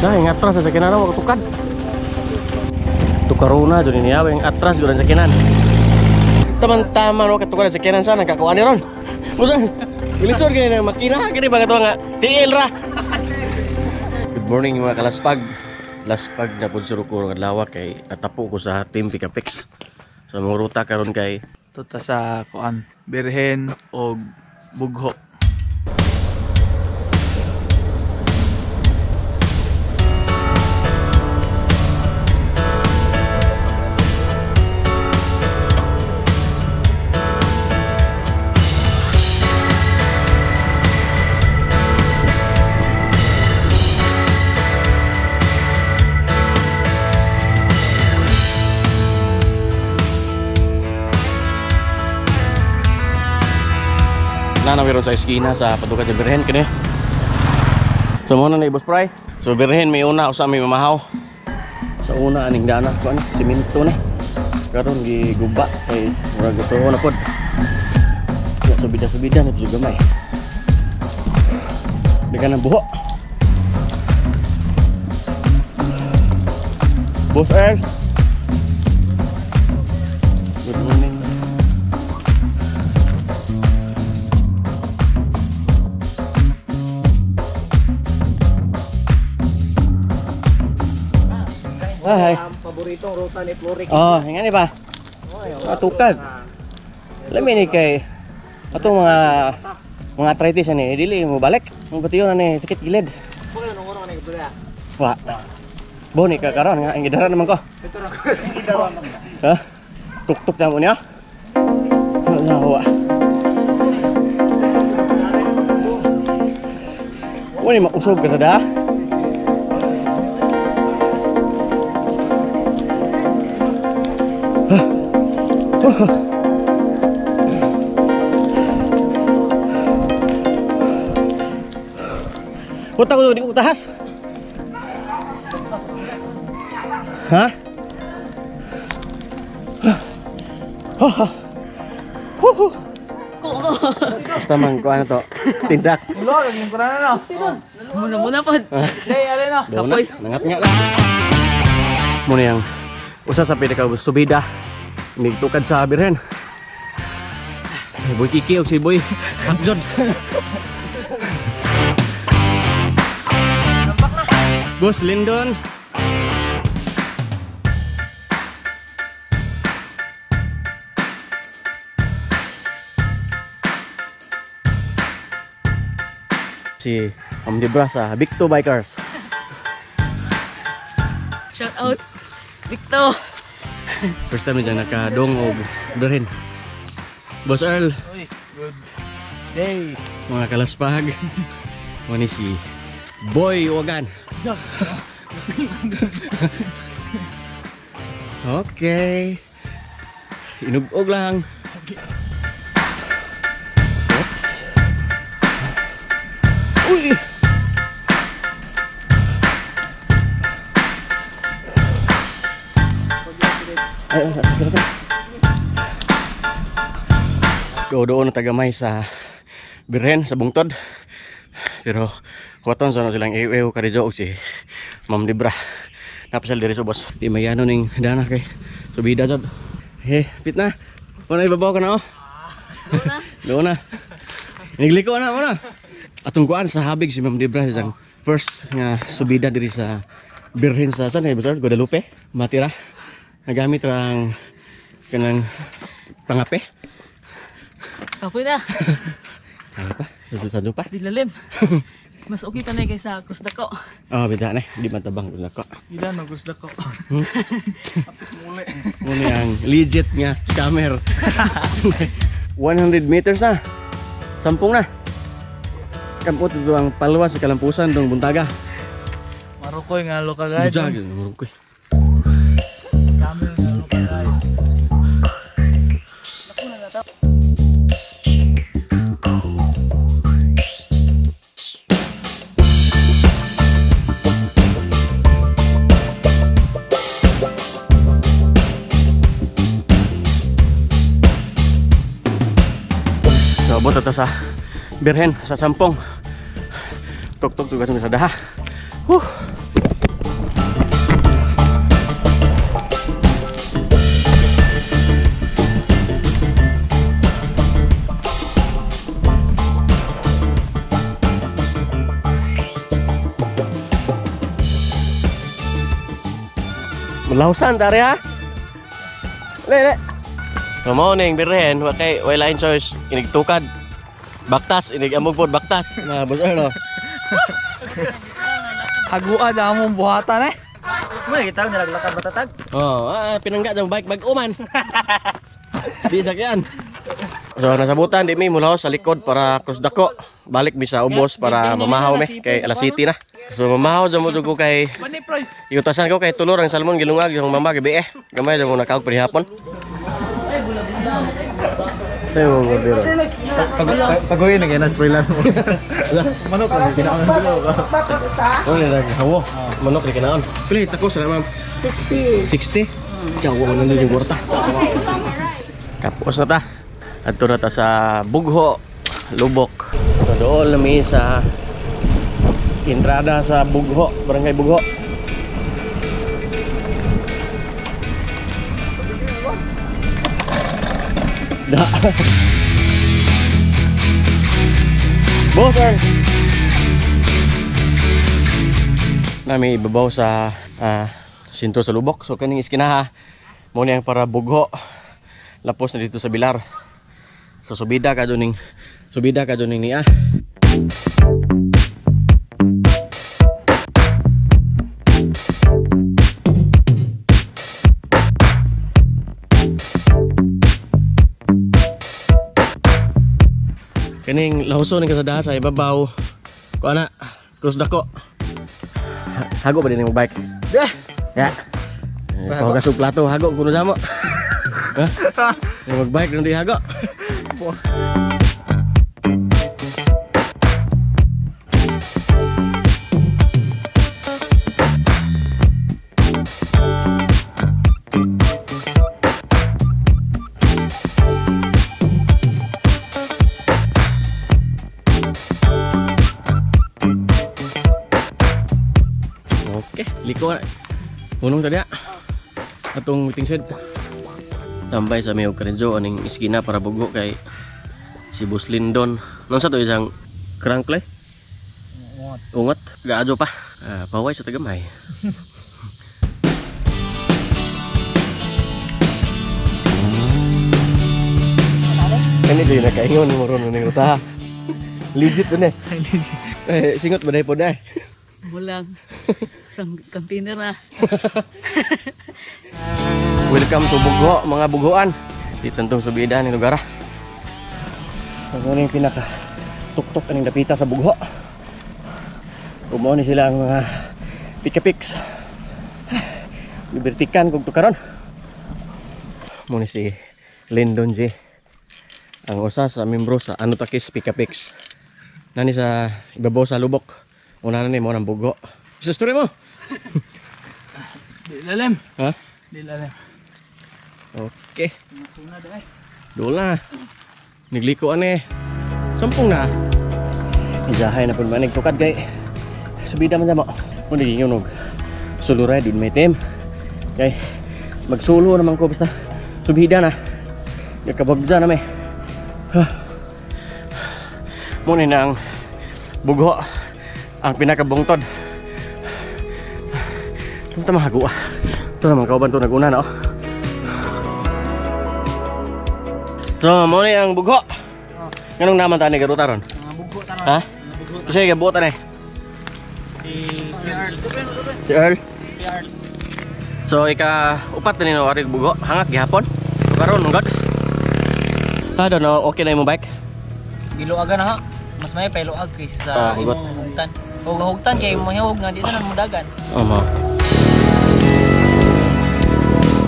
Nah, yang atras sa sakinan wa tukad. Tukaruna jud niya yang atras jud sa sakinan. Taman-taman wa katukad sa sakinan sa nagkakuan ni ron. Musa, bilisod gini na makina gini ba kato nga tiil ra. Good morning mga kalaspag. Laspag na pud suro ko adlaw kay natapo ko sa Team Pikapix. So mga ruta karon kay tuta sa kuan, Birhen og Bugho. Nanawiro sa eskina sa paduka sa Birhen kini. So mo na ni Boss Pry. So Birhen may una usa may mamahaw. Sa una aning dana kuan simento na. Karon giguba kay murag gusto na pod. So bida-bida na pud gamay. Dagan ang buho. Boss Earl. Good morning. Hi. Ang paboritong ruta ni Floric. Oh, nga ni ba? Matukad. Lami ni kay atong mga arthritis ani dili mo balik. Mo batiyon ani sakit gilid. Wa. Bo ni ka karon nga ang gidara naman ko. Ha? Tuktok na mo niya. Wala wa. Wala mausog ka sa da. Punta ko di ko tahas. Ha? Basta man ko ano to. Tindak. Ulo, lingkuran na no. Muna-muna pod. Day, alin no. Kapoy. Nangat nga lang. Muna yang usa sa pinaka subida. Nigtukad sa Birhen. Boy Kiki og si Boy Hakjod. Boss Lindon. Si Ma'am Debra sa Victo Bikers. Shout out Victo. First time niya nakadong og Birhen. Boss Earl. Uy, good day. Mga kalaspag. Muna si Boy Wagan. Okay. Inugog lang. Oops. Uy! Ay, ay, ay, ay. Doon na tagamay sa Birhen, sa bungtod. Pero kuwaton sa silang ew karijo og si Ma'am Debra. Napasal diri sa boss. Di mayano ning dana kay subida jud. Eh, pit na. Muna ibabaw ka na oh. Doon na. Nigliko na mo na. Atong kuan sa habig si Ma'am Debra siyang first nga subida diri sa Birhen sa saan kay Boss Guadalupe. Matira. Nagamit ra ang kanang pangape. Kapoy na. Ay pa, sado pa. Di lalim. Mas okay pa na kaysa Krus Dako. Oh, bida na. Di matabang Krus Dako. Ila no Krus Dako. Muli. Muna ang legit nga scammer. 100 meters na. 10 na. Kampot ito ang palwa sa kalampusan dong Buntaga. Marukoy nga local guide. Bujag, marukoy. Scammer nga local guide. So, abot ito sa Birhen, sa Sampong. Tuk-tuk tugas sa daha. Huh. Mulawsan tari ha. Le. So morning birhen, wa kay way line choice inig tukad. Baktas inig amog pod baktas na boss ano. Haguan na among buhatan eh. Mo kita nalaglakad batatag. Oh, pinangga jang bike bag-o man. Di sakyan. So nasabutan di mi mulaw sa likod para cross dako. Balik mi sa ubos para mamahaw mi kay alas city na. So mamahaw jud mo ko kay iutasan ko kay tulor ang salmon gilungag yung mama gabi eh. Gamay jud mo nakaog prihapon. Tayo mo biro. Paguhin na kaya spray lang. Manok lang kinaon. Oh, ni naghawo. Manok ni kinaon. Pili tako sa ma'am. 60. 60? Jawa man nandun yung kwarta. Kapos na ta. Adto na ta sa Bugho, Lubok. So doon na mi sa entrada sa Bugho, Barangay Bugho. Da. Boss, sir. Nami ibabaw sa sinto sa Lubok. So kaning iskinaha mo ni ang para Bugho. Lapos na dito sa Bilar. So subida ka ning niya. Kaning lahuso ning kasadaha sa ibabaw. Kuha na, cross dako. Hago ba din yung bike? Yeah. Ya. Hago ka plato, hago kuno sa mo. Ha? Magbike nang di hago. Okay, liko na. Hunong tadi atong waiting shed. Tambay sa Mayo Karenzo aning iskina para Bugho kay si Boss Lindon. Nung sa to isang crankle? Ungot. Ungot, gaadyo pa. Paway sa tagamay. Kani dili nakaingon mo ron ning ruta. Legit to ne. Eh singot ba dai po dai? Bulang. Isang container na. Welcome to Bugho, mga bughoan. Dito tong subida ni lugar. Ano yung pinaka tuktok aning dapita sa Bugho. Umuo ni sila ang mga pikapiks. Libertikan kog tukaron. Mo ni si Lindon J. Ang usa sa membro sa Anutakis Pikapiks. Nani sa ibabaw sa Lubok. Una na ni mo ng Bugho. Sa story mo. Di lalim. Ha? Di lalim. Okay. Dola. Nagliko ane. Sampung na. Izahay na pud manig tukad kay subida man mo. Mo naging og solo ride with my team. Kay magsulo naman ko basta subida na. Nagkabagza na may. Mo ni nang Bugho ang pinakabungtod. Ito mahago ah. Ito naman kauban to naguna na oh. So mo ni ang Bugho. Nganong naman ta ni garuta ron? Bugho taron. Ha? Kasi gabuot ani. Si Earl. Si Earl. Si Earl. So ika upat na nino ari Bugho, hangat gihapon. So karon ungod. Ah, don't know, okay na imong bike? Giluagan na ha. Mas may pailuag kaysa sa imong hugtan. O hugtan kay imong hihog nga di na mudagan. Oh, mo.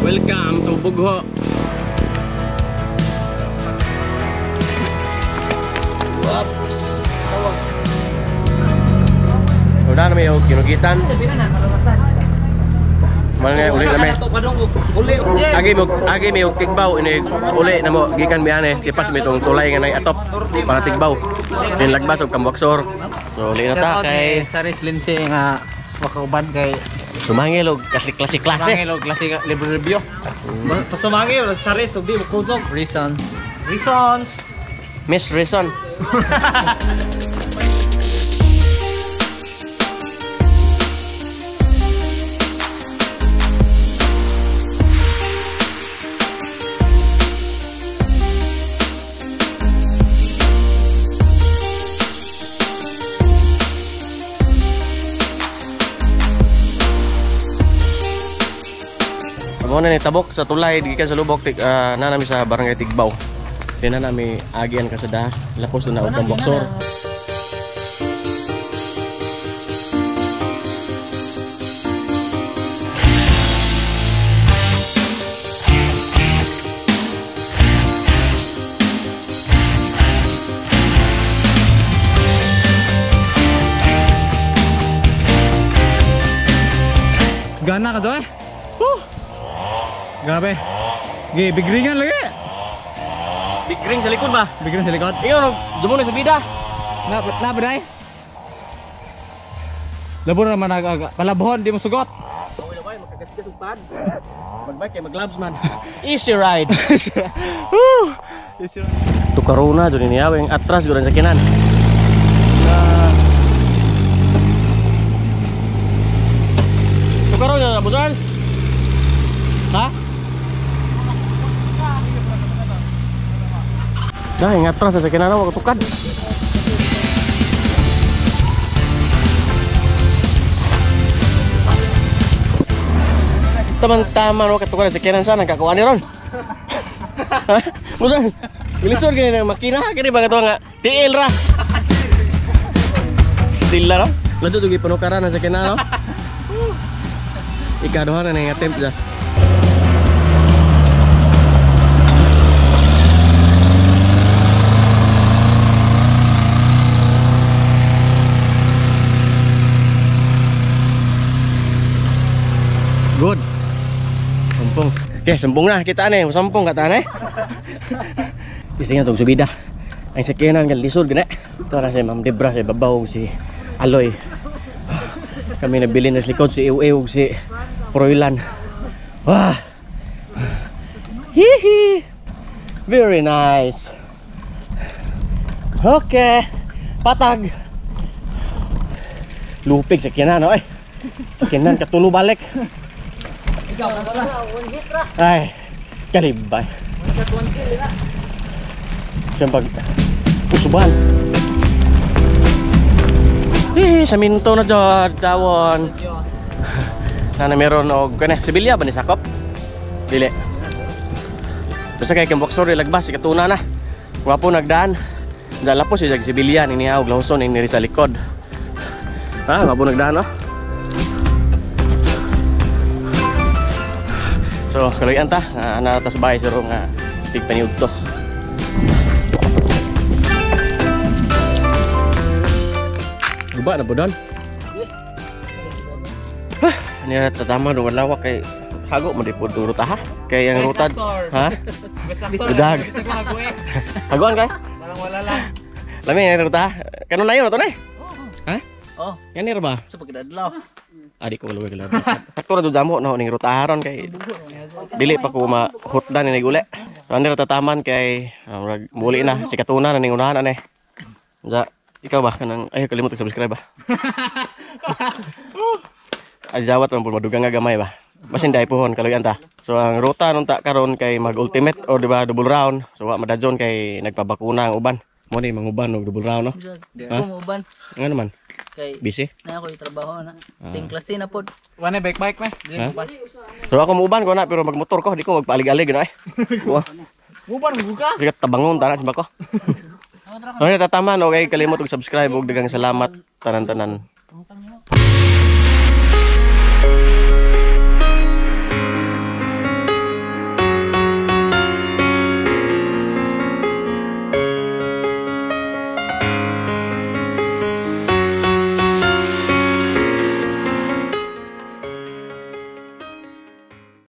Welcome to Bugho. Whoops. Una na may kinugitan. Mal nga uli na may. Agi may tigbaw ini uli na mo gikan mi ane tipas mi tong tulay nga nay atop para tigbaw. Din lagbas og kamwaksor. So uli na ta kay Charis Lindsay nga makauban kay sumangil og klase klase. Sumangil og klase libre review. Sumangil Charis og di mo Reasons. Reasons. Miss Reason. Mo na ni tabok sa tulay gikan sa lubok na nami sa barangay Tigbao. Di na nami agian ka sa da, lapos na og boxer. Gana ka doy. Woo! Grabe. Gi bigringan lagi. Big ring sa likod ba? Bigringan sa likod. Ingon og dumo na sa bida. Na na ba day? Labo na man nag palabhon di mo sugot. Away labay makagasgas og pad. Magbike kay mag-gloves man. Easy ride. Woo! Easy ride. Tukaruna jud niya ang atras jud sa kinan. Tukaruna busal. Ha? Dah, yang atras sa kinan wa tukad. Tama-tama ro katukad sa kinan sana kakuha ni ron. Busal. Bilisod gani ng makina kini ba nga TL ra. Still la no. Lado tugi panukaran sa kinan no. Ikaduha na ning attempt ja. Good. Sampung. Okay, sampung na. Kita ni, sampung kata ni. Istingan tong subida. Ang sakyanan kan lisod gani. Ito na si Ma'am Debra, si Babaw, si Aloy. Kami nabili na sa likod si Ew si Proilan. Wah. Hihi. Very nice. Okay. Patag. Lupig sa sakyanan, oy. Sakyanan katulo balik. Ay, kalibay. Diyan pag usuban. Eh, sa minto na dyan, tawon. Sana meron og kani, Sibilya ba ni sakop? Dili. Basta kay kang boxer lagbas ikatuna na. Gwapo nagdaan. Dala po siya Sibilya ni niya og Lawson ni sa likod. Ha, gwapo nagdaan oh. So, kaluyan ta, nata sa bahay siro nga tigpaniud to. Guba na po doon. Hah, ini na tatama doon lawak kay hago mo di po ruta ha. Kay ang rutad, ha? Udag. Hagoan kay? Parang wala lang. Lami ang ruta. Kanon na yun to na. Ha? Oh, Yan ni ba? sa pagkadadlaw. Adi ko luwag lang. Sakto ra damo no ning rutaharon kay dili pa ko mahutdan ni guli. So ani ra tataman kay murag muli na si Katuna na ning unahan ani. Ja, ikaw ba kanang ay kalimot subscribe ba? Ajawat man pud madugang nga gamay ba. Basin dai pohon kaluyan ta. So ang ruta nun ta karon kay mag ultimate or di ba double round. So wa madadyon kay nagpabakuna ang uban. Mo ni manguban og double round no. Di ko mo uban. Ngano man? Kay busy na ako yung trabaho na. Ting klase na pod. Wane bike bike me. Ha? So ako muuban ko na pero magmotor ko, di ko magpaalig-alig na eh. Muban mo ka? Di ka tabangon tara sa bako. So tatama no kay kalimot og subscribe og daghang salamat tanan-tanan.